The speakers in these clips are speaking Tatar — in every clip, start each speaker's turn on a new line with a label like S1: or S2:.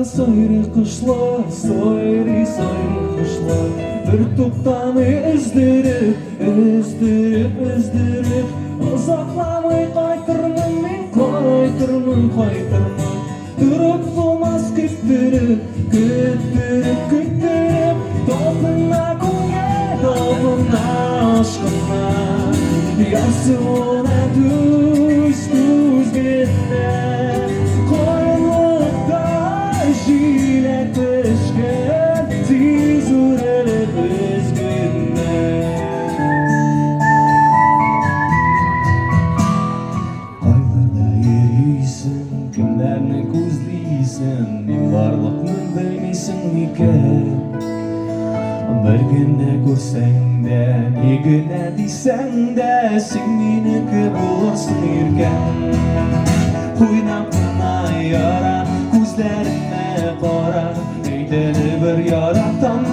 S1: Сайрый кошлар, сайрый, сайрый кошлар. Бер туктамый өздереп, өздереп, өздереп. Озакламый кайтырмын мин, кайтырмын, кайтырмын. Торып булмас көттереп, көттереп, көттереп. Талпына күңел, талпына, ашкына. Ярсуына түз, түз генә. Карлыкта җиләк пешкән, тиз үрелеп өзгенә. Кайларда йөрисең, кемнәрне күзлисең, мин барлыкны белмисең микән? Бер генә күрсәң дә, ни генә дисәң дә, син минеке булырсың, иркәм. Уйнап кына яра, күзләремә кара, әйт әле бер яратам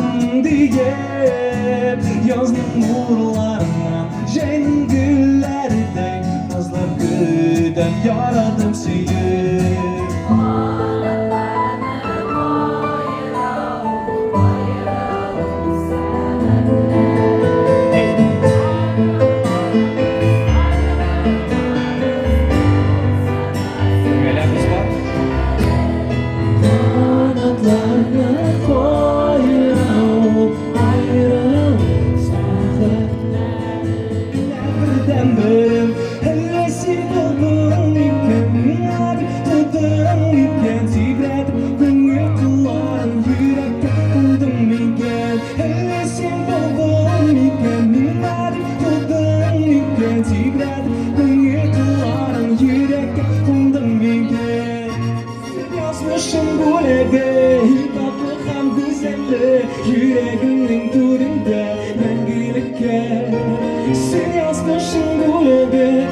S1: диеп. Язның нурларыннан, җәйнең гөлләредәй, назлар көтәм, яратып сөеп.
S2: Канатларны каера ул, каера ул сәгатьләр.
S3: Гаиләбез бар.
S1: Канатларны каера ул, аерылып сәгатьләр. Бердәнберем, әллә син булдың микән, миңа дип тудың микән, тибрәтеп күңел кылларын йөрәккә кундың микән? Әллә син булдың микән, миңа дип тудың микән, тибрәтеп күңел кылларын йөрәккә кундың микән? Син язмышым бүләге, татлы һәм гүзәле, йөрәгемнең түрендә мәңгелеккә. Син язмышым бүләге.